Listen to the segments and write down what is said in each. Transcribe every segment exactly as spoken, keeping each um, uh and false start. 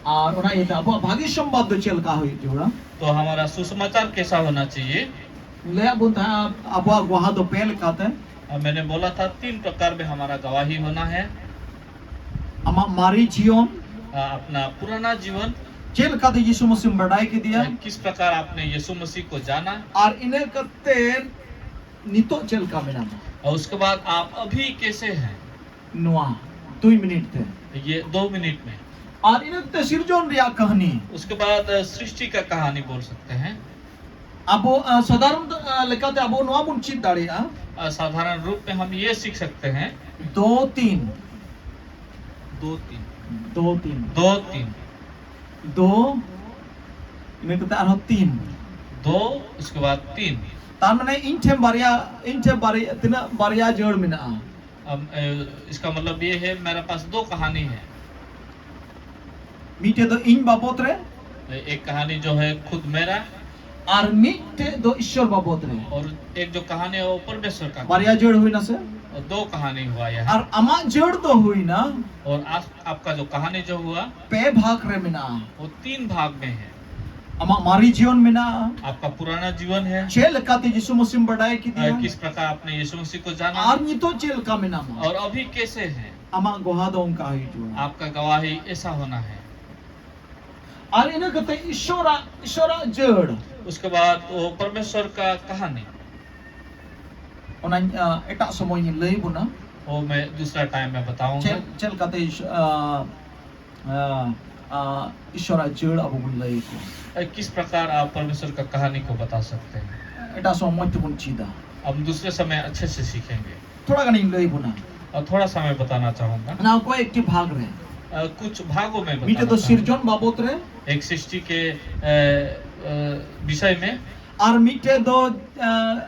ᱟᱨ ᱚᱱᱟ ᱤᱭᱟᱹᱛᱮ ᱟᱵᱚᱣᱟᱜ ᱵᱷᱟᱹᱜᱤ ᱥᱚᱢᱵᱟᱫ ᱫᱚ ᱪᱮᱫ ᱞᱮᱠᱟ ᱦᱩᱭᱩᱜ ᱡᱟᱹᱨᱩᱲᱟ? तो हमारा सुसमाचार कैसा होना चाहिए? ᱞᱟᱹᱭᱟᱫ ᱵᱚᱱ ᱛᱟᱦᱮᱸᱫ ᱟᱵᱚᱣᱟᱜ ᱜᱚᱦᱟ ᱫᱚ ᱯᱮ ᱞᱮᱠᱟᱛᱮ᱾ अब मैंने बोला था, तीन प्रकार में हमारा गवाही होना है। ᱟᱢᱟᱜ ᱢᱟᱨᱮ ᱡᱤᱭᱚᱱ, आ, अपना पुराना जीवन, ᱪᱮᱫ ᱞᱮᱠᱟᱛᱮ ᱭᱤᱥᱩ ᱢᱟᱹᱥᱤᱢ ᱵᱟᱰᱟᱭ ᱠᱮᱫᱮᱭᱟ, किस प्रकार आपने यीशु मसीह को जाना, ᱟᱨ ᱤᱱᱟᱹ ᱠᱟᱛᱮ ᱱᱤᱛᱚᱜ ᱪᱮᱫ ᱞᱮᱠᱟ ᱢᱮᱱᱟᱢᱟ? और उसके बाद आप अभी कैसे हैं। ᱱᱚᱣᱟ ᱫᱩᱭ ᱢᱤᱱᱤᱴ ᱛᱮ᱾ ये दो मिनट में। ᱟᱨ ᱤᱱᱟᱹ ᱠᱟᱛᱮ ᱥᱤᱨᱡᱚᱱ ᱨᱮᱭᱟᱜ ᱠᱟᱹᱦᱱᱤ᱾ उसके बाद अ, सृष्टि का कहानी बोल सकते हैं। ᱟᱵᱚ ᱟ, ᱥᱟᱫᱷᱟᱨᱚᱱ ᱟ, ᱞᱮᱠᱟᱛᱮ ᱟᱵᱚ ᱱᱚᱣᱟ ᱵᱚᱱ ᱪᱮᱫ ᱫᱟᱲᱮᱭᱟᱜᱼᱟ, अ, साधारण रूप में हम ये सीख सकते हैं। ᱫᱳ ᱛᱤᱱ᱾ दो तीन। ᱫᱳ ᱛᱤᱱ᱾ दो तीन। ᱫᱳ, ᱤᱱᱟᱹ ᱠᱟᱛᱮ ᱟᱨᱦᱚᱸ ᱛᱤᱱ᱾ दो, उसके बाद तीन। ᱛᱟᱨ ᱢᱟᱱᱮ ᱤᱧ ᱴᱷᱮᱱ ᱵᱟᱨᱭᱟ, ᱤᱧ ᱴᱷᱮᱱ ᱵᱟᱨᱭᱟ, ᱛᱤᱱᱟᱹᱜ ᱵᱟᱨᱭᱟ ᱡᱟᱹᱲ ᱢᱮᱱᱟᱜᱼᱟ? अब, अ, इसका मतलब ये है, मेरे पास दो कहानी है। ᱢᱤᱫᱴᱮᱡ ᱫᱚ ᱤᱧ ᱵᱟᱵᱚᱛ ᱨᱮ, एक कहानी जो है खुद मेरा, ᱟᱨ ᱢᱤᱫᱴᱮᱡ ᱫᱚ ᱤᱥᱥᱚᱨ ᱵᱟᱵᱚᱛ ᱨᱮ᱾ और एक जो कहानी है वो परमेश्वर का। ᱵᱟᱨᱭᱟ ᱡᱟᱹᱲ ᱦᱩᱭᱱᱟ ᱥᱮ? और दो कहानी हुआ यह। ᱟᱨ ᱟᱢᱟᱜ ᱡᱟᱹᱲ ᱫᱚ ᱦᱩᱭᱱᱟ और आप, आपका जो कहानी जो हुआ, ᱯᱮ ᱵᱷᱟᱜᱽ ᱨᱮ ᱢᱮᱱᱟᱜᱼᱟ᱾ वो तीन भाग में है। ᱟᱢᱟᱜ ᱢᱟᱨᱮ ᱡᱤᱭᱚᱱ ᱢᱮᱱᱟᱜᱼᱟ, आपका पुराना जीवन है, ᱪᱮᱫ ᱞᱮᱠᱟᱛᱮ ᱭᱤᱥᱩ ᱢᱟᱹᱥᱤᱢ ᱵᱟᱰᱟᱭ ᱠᱮᱫᱮᱭᱟ, और किस प्रकार आपने यीशु मसीह को जाना, ᱟᱨ ᱱᱤᱛᱚᱜ ᱪᱮᱫ ᱞᱮᱠᱟ ᱢᱮᱱᱟᱢᱟ, और अभी कैसे है। ᱟᱢᱟᱜ ᱜᱚᱦᱟ ᱫᱚ ᱚᱱᱠᱟ ᱦᱩᱭᱩᱜᱼᱟ᱾ आपका गवाही ऐसा होना है। ᱟᱨ ᱤᱱᱟᱹ ᱠᱟᱛᱮ ᱤᱥᱥᱚᱨᱟᱜ, ᱤᱥᱥᱚᱨᱟᱜ ᱡᱟᱹᱲ, उसके बाद वो परमेश्वर का कहानी, ᱚᱱᱟᱧ ᱟ, ᱮᱴᱟᱜ ᱥᱚᱢᱚᱭ ᱤᱧ ᱞᱟᱹᱭ ᱵᱚᱱᱟ᱾ वो मैं दूसरा टाइम में बताऊंगा। ᱪᱮᱫ, ᱪᱮᱫ ᱞᱮᱠᱟᱛᱮ ᱤᱥ-, ᱟ, ᱟ, ᱟ, ᱤᱥᱥᱚᱨᱟᱜ ᱡᱟᱹᱲ ᱟᱵᱚ ᱵᱚᱱ ᱞᱟᱹᱭ ᱟᱠᱚᱣᱟ᱾ अ, किस प्रकार आप परमेश्वर का कहानी को बता सकते हैं। ᱮᱴᱟᱜ ᱥᱚᱢᱚᱭ ᱢᱚᱡᱽ ᱛᱮᱵᱚᱱ ᱪᱮᱫᱟ᱾ हम दूसरे समय अच्छे से सीखेंगे। ᱛᱷᱚᱲᱟ ᱜᱟᱱᱤᱧ ᱞᱟᱹᱭ ᱵᱚᱱᱟ᱾ और थोड़ा सा मैं बताना चाहूंगा। ᱚᱱᱟ ᱠᱚᱭᱮᱠᱴᱤ ᱵᱷᱟᱜᱽ ᱨᱮ, अ, कुछ भागों में ᱢᱤᱫᱴᱮᱡ बताना ᱫᱚ चाहूंगा। ᱥᱤᱨᱡᱚᱱ ᱵᱟᱵᱚᱛ ᱨᱮ, एक सृष्टि के, अ, अ, विषय में। ᱟᱨ ᱢᱤᱫᱴᱮᱡ ᱫᱚ ᱟ,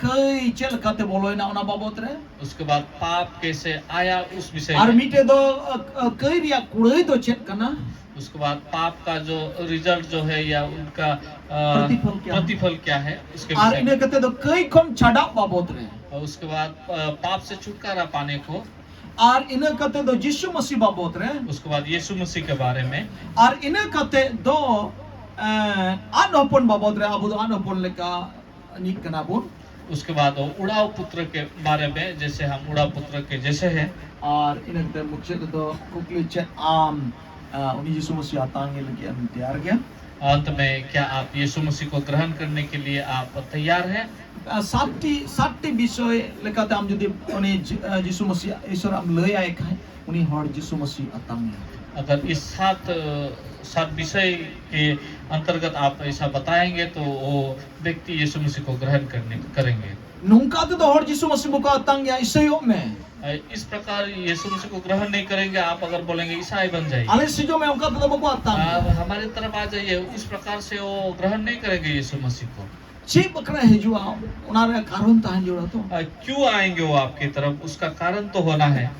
ᱠᱟᱹᱭ ᱪᱮᱫ ᱞᱮᱠᱟᱛᱮ ᱵᱚᱞᱚᱭᱮᱱᱟ ᱚᱱᱟ ᱵᱟᱵᱚᱛ ᱨᱮ, उसके बाद पाप कैसे आया उस विषय ᱟᱨ में। ᱢᱤᱫᱴᱮᱡ ᱫᱚ ᱟ, ᱟ, ᱠᱟᱹᱭ ᱨᱮᱭᱟᱜ ᱠᱩᱲᱟᱹᱭ ᱫᱚ ᱪᱮᱫ ᱠᱟᱱᱟ, उसके बाद पाप का जो रिजल्ट जो है या उनका, अ, प्रतिफल क्या है? प्रतिफल क्या है, उसके ᱟᱨ विषय ᱤᱱᱟᱹ में। ᱠᱟᱛᱮ ᱫᱚ ᱠᱟᱹᱭ ᱠᱷᱚᱱ ᱪᱷᱟᱰᱟᱜ ᱵᱟᱵᱚᱛ ᱨᱮ, और उसके बाद, अ, पाप से छुटकारा पाने को। ᱟᱨ ᱤᱱᱟᱹ ᱠᱟᱛᱮ ᱫᱚ ᱡᱤᱥᱩ ᱢᱟᱹᱥᱤ ᱵᱟᱵᱚᱫ ᱨᱮ᱾ उसके बाद यीशु मसीह के बारे में। ᱟᱨ ᱤᱱᱟᱹ ᱠᱟᱛᱮ ᱫᱚ, ᱮᱸ, ᱟᱫ ᱦᱚᱯᱚᱱ ᱵᱟᱵᱚᱫ ᱨᱮ, ᱟᱵᱚ ᱫᱚ ᱟᱫ ᱦᱚᱯᱚᱱ ᱞᱮᱠᱟ ᱱᱤᱡ ᱠᱟᱱᱟ ᱵᱚᱱ᱾ उसके बाद वो उड़ाऊ पुत्र के बारे में, जैसे हम उड़ाऊ पुत्र के जैसे हैं। ᱟᱨ ᱤᱱᱟᱹ ᱠᱟᱛᱮ ᱢᱩᱪᱟᱹᱫ ᱨᱮᱫᱚ ᱠᱩᱠᱞᱤ ᱪᱮᱫ ᱟᱢ, ᱮᱸ, ᱩᱱᱤ ᱡᱤᱥᱩ ᱢᱟᱹᱥᱤ ᱟᱛᱟᱝ ᱞᱟᱹᱜᱤᱫ ᱮᱢ ᱛᱮᱭᱟᱨ ᱜᱮᱭᱟ? अंत में, क्या आप यीशु मसीह को ग्रहण करने के लिए आप तैयार हैं? ᱟᱨ ᱥᱟᱛᱴᱤ, ᱥᱟᱛᱴᱤ ᱵᱤᱥᱚᱭ ᱞᱮᱠᱟᱛᱮ ᱟᱢ ᱡᱩᱫᱤ ᱩᱱᱤ ᱡᱤ-, ᱡᱤᱥᱩ ᱢᱟᱹᱥᱤ ᱤᱥᱚᱨ ᱟᱢ ᱞᱟᱹᱭ ᱟᱭ ᱠᱷᱟᱱ, ᱩᱱᱤ ᱦᱚᱲ ᱡᱤᱥᱩ ᱢᱟᱹᱥᱤ ᱟᱛᱟᱝ ᱮᱭᱟ᱾ अगर इस सात, अ, सात विषय के अंतर्गत आप ऐसा बताएंगे, तो वो व्यक्ति यीशु मसीह को ग्रहण करने, करेंगे। ᱱᱚᱝᱠᱟ ᱛᱮᱫᱚ ᱦᱚᱲ ᱡᱤᱥᱩ ᱢᱟᱹᱥᱤ ᱵᱟᱠᱚ ᱟᱛᱟᱝ ᱜᱮᱭᱟ, ᱤᱥᱟᱹᱭᱚᱜ ᱢᱮ᱾ अ, इस प्रकार यीशु मसीह को ग्रहण नहीं करेंगे आप अगर बोलेंगे, "ईसाई बन जाइए।" ᱟᱞᱮ ᱥᱤᱡᱚᱢ ᱮ ᱚᱱᱠᱟ ᱛᱮᱫᱚ ᱵᱟᱠᱚ ᱟᱛᱟᱝ ᱜᱮᱭᱟ᱾ आप हमारी तरफ आ जाइए, उस प्रकार से वो ग्रहण नहीं करेंगे यीशु मसीह को। ᱪᱮᱫ ᱵᱟᱠᱷᱨᱟ ᱦᱤᱡᱩᱜᱼᱟ, ᱚᱱᱟ ᱨᱮᱭᱟᱜ ᱠᱟᱨᱚᱱ ᱛᱟᱦᱮᱱ ᱡᱟᱹᱨᱩᱲᱟ ᱛᱚ᱾ अ, क्यों आएंगे वो आपकी तरफ, उसका कारण तो होना है।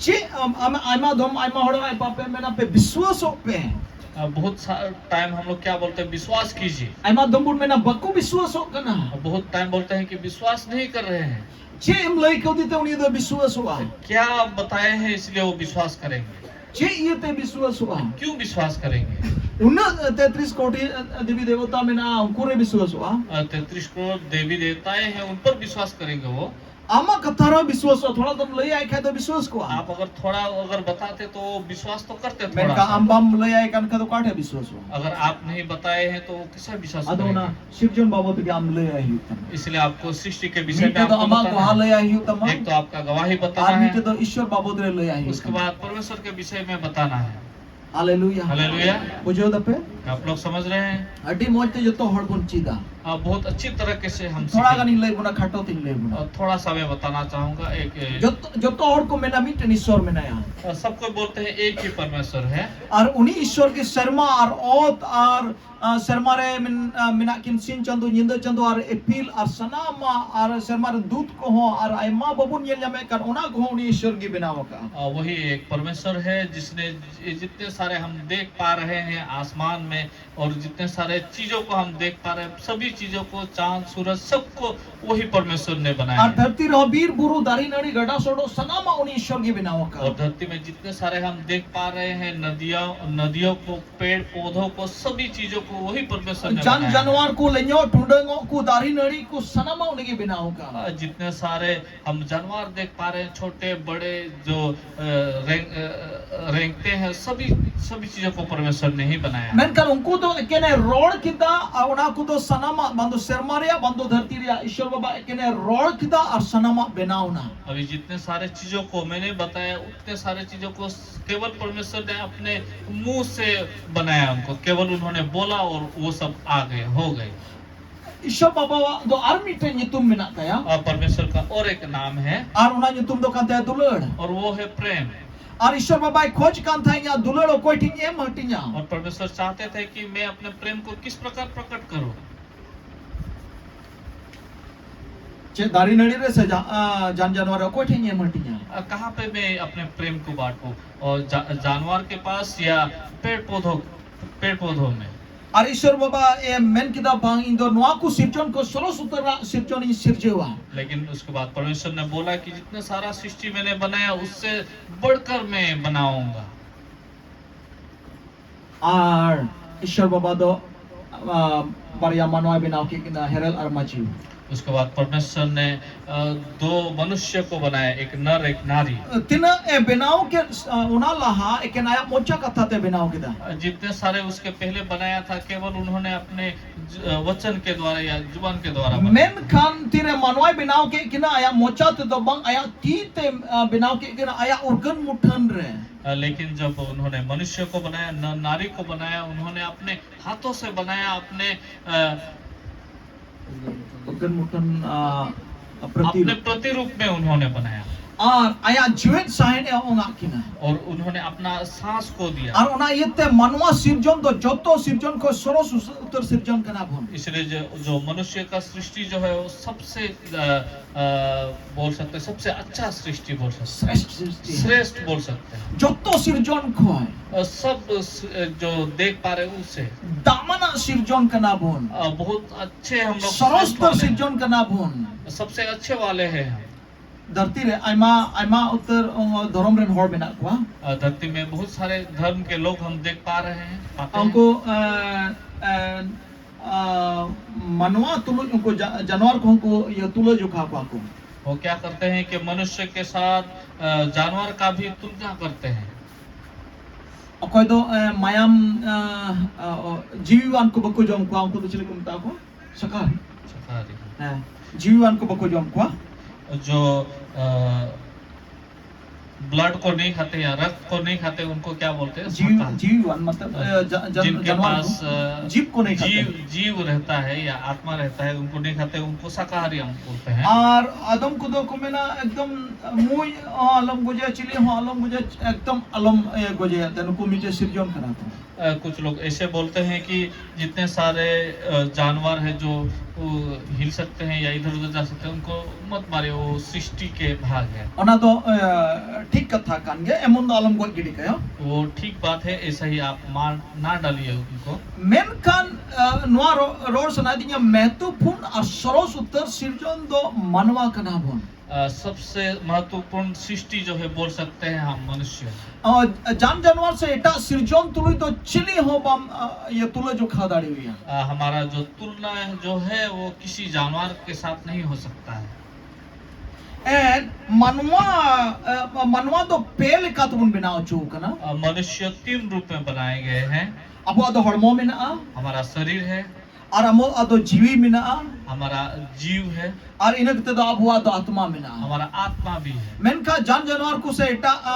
ᱪᱮᱫ ᱟᱢ, ᱟᱢ, ᱟᱭᱢᱟ ᱫᱚᱢ ᱟᱭᱢᱟ ᱦᱚᱲ ᱟᱭᱢᱟ ᱯᱮ ᱢᱮᱱᱟ ᱯᱮ ᱵᱤᱥᱣᱟᱥᱚᱜ ᱯᱮ᱾ अ, बहुत सा-, टाइम हम लोग क्या बोलते हैं, "विश्वास कीजिए।" ᱟᱭᱢᱟ ᱫᱚᱢ ᱵᱚᱱ ᱢᱮᱱᱟ ᱵᱟᱠᱚ ᱵᱤᱥᱣᱟᱥᱚᱜ ᱠᱟᱱᱟ᱾ अ, बहुत टाइम बोलते हैं कि विश्वास नहीं कर रहे हैं। ᱪᱮᱫ ᱮᱢ ᱞᱟᱹᱭ ᱠᱟᱣᱫᱮ ᱛᱮ ᱩᱱᱤ ᱫᱚ ᱵᱤᱥᱣᱟᱥᱚᱜᱼᱟ? क्या आप बताए हैं इसलिए वो विश्वास करेंगे? ᱪᱮᱫ ᱤᱭᱟᱹᱛᱮ ᱵᱤᱥᱣᱟᱥᱚᱜᱼᱟ? क्यों विश्वास करेंगे? ᱩᱱᱟᱹᱜ ᱛᱮᱛᱨᱤᱥ ᱠᱳᱴᱤ ᱫᱮᱵᱤ ᱫᱮᱵᱚᱛᱟ ᱢᱮᱱᱟᱜᱼᱟ, ᱩᱱᱠᱩ ᱨᱮ ᱵᱤᱥᱣᱟᱥᱚᱜᱼᱟ? अ, तैंतीस करोड़ देवी देवताएं हैं, उन पर विश्वास करेंगे वो। ᱟᱢᱟᱜ ᱠᱟᱛᱷᱟ ᱨᱮ ᱵᱤᱥᱣᱟᱥᱚᱜᱼᱟ, ᱛᱷᱚᱲᱟ ᱫᱚᱢ ᱞᱟᱹᱭ ᱟᱭ ᱠᱷᱟᱡ ᱫᱚ ᱵᱤᱥᱣᱟᱥ ᱠᱚᱣᱟ᱾ आप अगर थोड़ा अगर बताते तो वो विश्वास तो करते थोड़ा ᱢᱮᱱᱠᱷᱟᱱ सा। ᱟᱢ ᱵᱟᱢ ᱞᱟᱹᱭ ᱟᱭ ᱠᱟᱱ ᱠᱷᱟᱡ ᱫᱚ ᱚᱠᱟ ᱴᱷᱮᱡ ᱵᱤᱥᱣᱟᱥᱚᱜᱼᱟ? अगर आप नहीं बताए हैं तो कैसे विश्वास ᱟᱫᱚ ᱚᱱᱟ करेंगे? ᱥᱤᱨᱡᱚᱱ ᱵᱟᱵᱚᱫ ᱜᱮ ᱟᱢ ᱞᱟᱹᱭ ᱟᱭ ᱦᱩᱭᱩᱜ ᱛᱟᱢᱟ᱾ इसलिए आपको सृष्टि के विषय में ᱢᱤᱫᱴᱮᱡ ᱫᱚ आपको ᱟᱢᱟᱜ बताना ᱜᱚᱦᱟ है। ᱞᱟᱹᱭ ᱟᱭ ᱦᱩᱭᱩᱜ ᱛᱟᱢᱟ᱾ एक तो आपका गवाही ᱟᱨ बताना ᱢᱤᱫᱴᱮᱡ है, ᱫᱚ ᱤᱥᱥᱚᱨ ᱵᱟᱵᱚᱫ ᱨᱮ ᱞᱟᱹᱭ ᱟᱭ ᱦᱩᱭᱩᱜ उसके ᱛᱟᱢᱟ᱾ बाद परमेश्वर के विषय में बताना है। ᱦᱟᱞᱮᱞᱩᱭᱟ᱾ ᱦᱟᱞᱮᱞᱩᱭᱟ᱾ ᱵᱩᱡᱷᱟᱹᱣ ᱫᱟᱯᱮ? आप लोग समझ रहे हैं? ᱟᱹᱰᱤ ᱢᱚᱡᱽ ᱛᱮ ᱡᱚᱛᱚ ᱦᱚᱲ ᱵᱚᱱ ᱪᱮᱫᱟ᱾ ᱟᱨ ᱵᱚᱦᱩᱛ ᱟᱪᱷᱤ ᱛᱚᱨᱟ ᱠᱮ ᱥᱮ ᱦᱟᱢ ᱛᱷᱚᱲᱟ ᱥᱤᱠᱷᱮᱸᱜᱮ᱾ ᱜᱟᱱᱤᱧ ᱞᱟᱹᱭ ᱵᱚᱱᱟ, ᱠᱷᱟᱴᱚ ᱛᱤᱧ ᱞᱟᱹᱭ ᱵᱚᱱᱟ᱾ ᱟᱨ ᱛᱷᱚᱲᱟ ᱥᱟ ᱢᱮ ᱵᱟᱛᱟᱱᱟ ᱪᱟᱦᱩᱸᱜᱟ, ᱮᱠ, ᱮ, ᱡᱚᱛᱚ, ᱡᱚᱛᱚ ᱦᱚᱲ ᱠᱚ ᱢᱮᱱᱟ ᱢᱤᱫᱴᱮᱱ ᱤᱥᱥᱚᱨ ᱢᱮᱱᱟᱭᱟ᱾ ᱟᱨ ᱥᱟᱵ ᱠᱚᱭ ᱵᱚᱞᱛᱮ ᱦᱮᱸ ᱮᱠ ᱦᱤ ᱯᱚᱨᱢᱮᱥᱚᱨ ᱦᱮ᱾ ᱟᱨ ᱩᱱᱤ ᱤᱥᱥᱚᱨ ᱜᱮ ᱥᱮᱨᱢᱟ ᱟᱨ ᱚᱛ ᱟᱨ, ᱟ, ᱥᱮᱨᱢᱟ ᱨᱮ ᱢᱮᱱ-, ᱟ, ᱢᱮᱱᱟᱜ ᱠᱤᱱ ᱥᱤᱧ ᱪᱟᱸᱫᱚ, ᱧᱤᱫᱟᱹ ᱪᱟᱸᱫᱚ ᱟᱨ ᱤᱯᱤᱞ ᱟᱨ ᱥᱟᱱᱟᱢᱟᱜ ᱟᱨ ᱥᱮᱨᱢᱟ ᱨᱮᱱ ᱫᱩᱛ ᱠᱚᱦᱚᱸ ᱟᱨ ᱟᱭᱢᱟ ᱵᱟᱵᱚᱱ ᱧᱮᱞ ᱧᱟᱢᱮᱫ ᱠᱟᱱ, ᱚᱱᱟ ᱠᱚᱦᱚᱸ ᱩᱱᱤ ᱤᱥᱥᱚᱨ ᱜᱮ ᱵᱮᱱᱟᱣ ᱟᱠᱟᱫᱼᱟ᱾ ᱟᱨ ᱣᱟᱦᱤ ᱮᱠ ᱯᱚᱨᱢᱮᱥᱚᱨ ᱦᱮ ᱡᱤᱥᱱᱮ ये जितने सारे हम देख पा रहे हैं आसमान में और जितने सारे चीजों को हम देख पा रहे हैं, सभी चीजों को, चांद सूरज, सबको वही परमेश्वर ने बनाया ᱟᱨ है। ᱫᱷᱟᱹᱨᱛᱤ ᱨᱮᱦᱚᱸ ᱵᱤᱨ ᱵᱩᱨᱩ ᱫᱟᱨᱮ ᱱᱟᱹᱲᱤ ᱜᱟᱰᱟ ᱥᱚᱰᱚᱜ ᱥᱟᱱᱟᱢᱟᱜ ᱩᱱᱤ ᱤᱥᱚᱨ ᱜᱮ ᱵᱮᱱᱟᱣ और ᱟᱠᱟᱫ᱾ धरती में जितने सारे हम देख पा रहे हैं, नदियां, नदियों को, पेड़ पौधों को, सभी चीजं को वही परमेश्वर ने ᱡᱟᱱ बनाया है। ᱡᱟᱱᱣᱟᱨ ᱠᱚ, ᱞᱮᱧᱚᱜ ᱴᱩᱰᱟᱹᱝᱚᱜ ᱠᱚ, ᱫᱟᱨᱮ ᱱᱟᱹᱲᱤ ᱠᱚ, ᱥᱟᱱᱟᱢᱟᱜ ᱩᱱᱤ ᱜᱮ ᱵᱮᱱᱟᱣ ᱟᱠᱟᱫ᱾ ᱟᱨ जितने सारे हम जानवर देख पा रहे हैं, छोटे बड़े जो अ, रेंग, अ, रेंगते हैं, सभी सभी चीजों को परमेश्वर ने ही बनाया। ᱢᱮᱱᱠᱷᱟᱱ ᱩᱱᱠᱩ ᱫᱚ ᱮᱠᱮᱱᱮ ᱨᱚᱲ ᱠᱮᱫᱟ ᱟᱨ ᱚᱱᱟ ᱠᱚᱫᱚ ᱥᱟᱱᱟᱢᱟᱜ ᱵᱟᱝ ᱫᱚ ᱥᱮᱨᱢᱟ ᱨᱮᱭᱟᱜ ᱵᱟᱝ ᱫᱚ ᱫᱷᱟᱹᱨᱛᱤ ᱨᱮᱭᱟᱜ ᱤᱥᱚᱨ ᱵᱟᱵᱟ ᱮᱠᱮᱱᱮ ᱨᱚᱲ ᱠᱮᱫᱟ ᱟᱨ ᱥᱟᱱᱟᱢᱟᱜ ᱵᱮᱱᱟᱣ ᱮᱱᱟ᱾ अभी जितने सारे चीजों को मैंने बताया, उतने सारे चीजों को केवल परमेश्वर ने अपने मुंह से बनाया। उनको केवल उन्होंने बोला और वो सब आ गए, हो गए। ᱤᱥᱚᱨ ᱵᱟᱵᱟᱣᱟᱜ ᱫᱚ ᱟᱨ ᱢᱤᱫᱴᱮᱱ ᱧᱩᱛᱩᱢ ᱢᱮᱱᱟᱜ ᱛᱟᱭᱟ᱾ और परमेश्वर का और एक नाम है। ᱟᱨ ᱚᱱᱟ ᱧᱩᱛᱩᱢ ᱫᱚ ᱠᱟᱱ ᱛᱟᱭᱟ ᱫᱩᱞᱟᱹᱲ᱾ और वो है प्रेम। ᱟᱨ ᱤᱥᱚᱨ ᱵᱟᱵᱟᱭ ᱠᱷᱚᱡᱽ ᱠᱟᱱ ᱛᱟᱦᱮᱸᱫ ᱤᱧᱟᱹᱜ ᱫᱩᱞᱟᱹᱲ ᱚᱠᱚᱭ ᱴᱷᱮᱱ ᱮᱢ ᱦᱟᱹᱴᱤᱧᱟ᱾ और परमेश्वर चाहते थे कि मैं अपने प्रेम को किस प्रकार प्रकट करूं। ᱪᱮᱫ ᱫᱟᱨᱮ ᱱᱟᱹᱲᱤ ᱨᱮ ᱥᱮ ᱡᱟ- ᱟ, ᱡᱟᱱ ᱡᱟᱱᱣᱟᱨ ᱨᱮ ᱚᱠᱚᱭ ᱴᱷᱮᱱ ᱮᱢ ᱦᱟᱹᱴᱤᱧᱟ? अ, कहाँ पे मैं अपने प्रेम को बांटूं? और जा, जानवर के पास या पेड़ पौधों, पेड़ पौधों में? ᱟᱨ ᱤᱥᱚᱨ ᱵᱟᱵᱟ ᱮ ᱢᱮᱱ ᱠᱮᱫᱟ, ᱵᱟᱝ, ᱤᱧ ᱫᱚ ᱱᱚᱣᱟ ᱠᱚ ᱥᱤᱨᱡᱚᱱ ᱠᱚ ᱥᱚᱨᱚᱥ ᱩᱛᱟᱹᱨᱟᱜ ᱥᱤᱨᱡᱚᱱ ᱤᱧ ᱥᱤᱨᱡᱟᱹᱣᱟ᱾ लेकिन उसके बाद परमेश्वर ने बोला कि जितना सारा सृष्टि मैंने बनाया, उससे बढ़कर मैं बनाऊंगा। ᱟᱨ ᱤᱥᱚᱨ ᱵᱟᱵᱟ ᱫᱚ ᱟ, ᱵᱟᱨᱭᱟ ᱢᱟᱱᱣᱟᱭ ᱵᱮᱱᱟᱣ ᱠᱮᱫ ᱠᱤᱱᱟ, ᱦᱮᱨᱮᱞ ᱟᱨ ᱢᱟᱹᱪᱤ᱾ उसके बाद परमेश्वर ने अ, दो मनुष्य को बनाया, एक नर एक नारी। ᱛᱤᱱᱟᱹᱜ ᱮ ᱵᱮᱱᱟᱣ ᱠᱮᱫ ᱟ, ᱚᱱᱟ ᱞᱟᱦᱟ ᱮᱠᱮᱱ ᱟᱭᱟᱜ ᱢᱚᱪᱟ ᱠᱟᱛᱷᱟ ᱛᱮ ᱵᱮᱱᱟᱣ ᱠᱮᱫᱟ᱾ जितने सारे उसके पहले बनाया था, केवल उन्होंने अपने ज- वचन के द्वारा या जुबान के द्वारा बनाया। ᱢᱮᱱᱠᱷᱟᱱ ᱛᱤᱨᱮ ᱢᱟᱱᱣᱟᱭ ᱵᱮᱱᱟᱣ ᱠᱮᱫ ᱠᱤᱱᱟ, ᱟᱭᱟᱜ ᱢᱚᱪᱟ ᱛᱮᱫᱚ ᱵᱟᱝ, ᱟᱭᱟᱜ ᱛᱤ ᱛᱮ ᱟ, ᱵᱮᱱᱟᱣ ᱠᱮᱫ ᱠᱤᱱᱟ, ᱟᱭᱟᱜ ᱩᱨᱜᱟᱹᱱ ᱢᱩᱴᱷᱟᱹᱱ ᱨᱮ᱾ अ, लेकिन जब उन्होंने मनुष्य को बनाया, न, नारी को बनाया, उन्होंने अपने हाथों से बनाया, अपने अ, ᱩᱨᱜᱟᱹᱱ ᱢᱩᱴᱷᱟᱹᱱ ᱟ, ᱯᱨᱚᱛᱤ- अपने प्रतिरूप में उन्होंने बनाया। ᱟᱨ ᱟᱭᱟᱜ ᱡᱤᱣᱮᱫ ᱥᱟᱦᱮᱫ ᱮ ᱚᱝᱟᱜ ᱠᱤᱱᱟ᱾ और उन्होंने अपना सांस खो दिया। ᱟᱨ ᱚᱱᱟ ᱤᱭᱟᱹᱛᱮ ᱢᱟᱱᱣᱟ ᱥᱤᱨᱡᱚᱱ ᱫᱚ ᱡᱚᱛᱚ ᱥᱤᱨᱡᱚᱱ ᱠᱷᱚᱱ ᱥᱚᱨᱚᱥ ᱩᱛᱟᱹᱨ ᱥᱤᱨᱡᱚᱱ ᱠᱟᱱᱟ ᱵᱚᱱ᱾ इसलिए जो, जो मनुष्य का सृष्टि जो है वो सबसे अ, अ, बोल सकते हैं, सबसे अच्छा सृष्टि बोल सकते हैं। ᱥᱨᱮᱥᱴ ᱥᱨᱤᱥᱴᱤ᱾ श्रेष्ठ बोल सकते हैं। ᱡᱚᱛᱚ ᱥᱤᱨᱡᱚᱱ ᱠᱷᱚᱱ अ, सब स- जो देख पा रहे हैं उससे ᱫᱟᱢᱟᱱᱟᱜ ᱥᱤᱨᱡᱚᱱ ᱠᱟᱱᱟ ᱵᱚᱱ᱾ अ, बहुत अच्छे हम लोग ᱥᱚᱨᱚᱥ श्रेष्ठ वाले ᱥᱤᱨᱡᱚᱱ ᱠᱟᱱᱟ ᱵᱚᱱ᱾ हैं। सबसे अच्छे वाले हैं हम। ᱫᱷᱟᱹᱨᱛᱤ ᱨᱮ ᱟᱭᱢᱟ ᱟᱭᱢᱟ ᱩᱛᱟᱹᱨ ᱚ, ᱫᱷᱚᱨᱚᱢ ᱨᱮᱱ ᱦᱚᱲ ᱢᱮᱱᱟᱜ ᱠᱚᱣᱟ᱾ अ, धरती में बहुत सारे धर्म के लोग हम देख पा रहे हैं, पाते हैं। ᱩᱱᱠᱩ ᱮ, ᱮ, ᱟ, ᱢᱟᱱᱣᱟ ᱛᱩᱞᱩᱡ ᱩᱱᱠᱩ ᱡᱟ- ᱡᱟᱱᱣᱟᱨ ᱠᱚᱦᱚᱸ ᱠᱚ ᱤᱭᱟᱹ ᱛᱩᱞᱟᱹ ᱡᱚᱠᱷᱟ ᱠᱚᱣᱟ ᱠᱚ᱾ वो क्या करते हैं कि मनुष्य के साथ अ, जानवर का भी तुलना करते हैं। ᱚᱠᱚᱭ ᱫᱚ ᱮ, ᱢᱟᱭᱟᱢ ᱟ, ᱟ, ᱚ, ᱡᱤᱣᱤᱣᱟᱱ ᱠᱚ ᱵᱟᱠᱚ ᱡᱚᱢ ᱠᱚᱣᱟ, ᱩᱱᱠᱩ ᱫᱚ ᱪᱤᱞᱤ ᱠᱚ ᱢᱮᱛᱟ ᱠᱚᱣᱟ? ᱥᱟᱠᱟᱦᱟᱨᱤ᱾ शाकाहारी। ᱦᱮᱸ, ᱡᱤᱣᱤᱣᱟᱱ ᱠᱚ ᱵᱟᱠᱚ ᱡᱚᱢ ᱠᱚᱣᱟ᱾ जो अ, ब्लड को नहीं खाते या रक्त को नहीं खाते, उनको क्या बोलते हैं? ᱡᱤᱣᱤ शाकाहारी। ᱡᱤᱣᱤᱣᱟᱱ ᱢᱚᱛᱞᱚᱵ ᱮ, ᱡᱟ- ᱡᱟᱱ- जिनके ᱡᱟᱱᱣᱟᱨ पास ᱠᱚ अ, ᱡᱤᱵ ᱠᱚ ᱱᱟᱹᱭ ᱠᱷᱟᱛᱮ᱾ जीव जीव रहता है या आत्मा रहता है, उनको नहीं खाते, उनको शाकाहारी हम बोलते हैं। ᱟᱨ ᱟᱫᱚᱢ ᱠᱚᱫᱚ ᱠᱚ ᱢᱮᱱᱟ ᱮᱠᱫᱚᱢ ᱢᱩᱭ ᱦᱚᱸ ᱟᱞᱚᱢ ᱜᱚᱡᱮᱭᱟ, ᱪᱤᱞᱤ ᱦᱚᱸ ᱟᱞᱚᱢ ᱜᱚᱡᱮᱭᱟ, ᱮᱠᱫᱚᱢ ᱟᱞᱚᱢ ᱮ, ᱜᱚᱡᱮᱭᱟ, ᱛᱮ ᱱᱩᱠᱩ ᱢᱤᱫᱴᱮᱡ ᱥᱤᱨᱡᱚᱱ ᱠᱟᱱᱟ ᱠᱚ᱾ अ, कुछ लोग ऐसे बोलते हैं कि जितने सारे अ, जानवर हैं जो वो हिल सकते हैं या इधर उधर जा सकते हैं, उनको मत मारिए, वो सृष्टि के भाग है। ᱚᱱᱟ ᱫᱚ ᱮ, ᱴᱷᱤᱠ ᱠᱟᱛᱷᱟ ᱠᱟᱱ ᱜᱮᱭᱟ, ᱮᱢᱚᱱ ᱫᱚ ᱟᱞᱚᱢ ᱜᱚᱡ ᱜᱤᱰᱤ ᱠᱟᱭᱟ᱾ वो ठीक बात है, ऐसा ही आप मार ना डालिए उनको। ᱢᱮᱱᱠᱷᱟᱱ ᱮ, ᱱᱚᱣᱟ ᱨᱚ- ᱨᱚᱲ ᱥᱟᱱᱟᱭᱮᱫᱤᱧᱟ, ᱢᱚᱦᱚᱛᱛᱚᱯᱩᱨᱱ ᱟᱨ ᱥᱚᱨᱚᱥ ᱩᱛᱟᱹᱨ ᱥᱤᱨᱡᱚᱱ ᱫᱚ ᱢᱟᱱᱣᱟ ᱠᱟᱱᱟ ᱵᱚᱱ᱾ अ, सबसे महत्वपूर्ण सृष्टि जो है बोल सकते हैं हम मनुष्य। ᱚ, ᱡᱟᱱ ᱡᱟᱱᱣᱟᱨ ᱥᱮ ᱮᱴᱟᱜ ᱥᱤᱨᱡᱚᱱ ᱛᱩᱞᱩᱡ ᱫᱚ ᱪᱤᱞᱤ ᱦᱚᱸ ᱵᱟᱢ ᱟ, ᱤᱭᱟᱹ ᱛᱩᱞᱟᱹ ᱡᱚᱠᱷᱟ ᱫᱟᱲᱮᱣᱟᱭᱟ᱾ अ, हमारा जो तुलना है, जो है वो किसी जानवर के साथ नहीं हो सकता है। ᱮᱱ ᱢᱟᱱᱣᱟ ᱟ, ᱢᱟᱱᱣᱟ ᱫᱚ ᱯᱮ ᱞᱮᱠᱟ ᱛᱮᱵᱚᱱ ᱵᱮᱱᱟᱣ ᱦᱚᱪᱚ ᱠᱟᱱᱟ᱾ अ, मनुष्य तीन रूप में बनाए गए हैं। ᱟᱵᱚᱣᱟᱜ ᱫᱚ ᱦᱚᱲᱢᱚ ᱢᱮᱱᱟᱜᱼᱟ, हमारा शरीर है, ᱟᱨ ᱟᱵᱚᱣᱟᱜ ᱫᱚ ᱡᱤᱣᱤ ᱢᱮᱱᱟᱜᱼᱟ᱾ हमारा जीव है, ᱟᱨ ᱤᱱᱟᱹ ᱠᱟᱛᱮ ᱫᱚ ᱟᱵᱚᱣᱟᱜ ᱫᱚ ᱟᱛᱢᱟ ᱢᱮᱱᱟᱜᱼᱟ᱾ हमारा आत्मा भी है। ᱢᱮᱱᱠᱷᱟᱱ ᱡᱟᱱ ᱡᱟᱱᱣᱟᱨ ᱠᱚ ᱥᱮ ᱮᱴᱟᱜ ᱟ,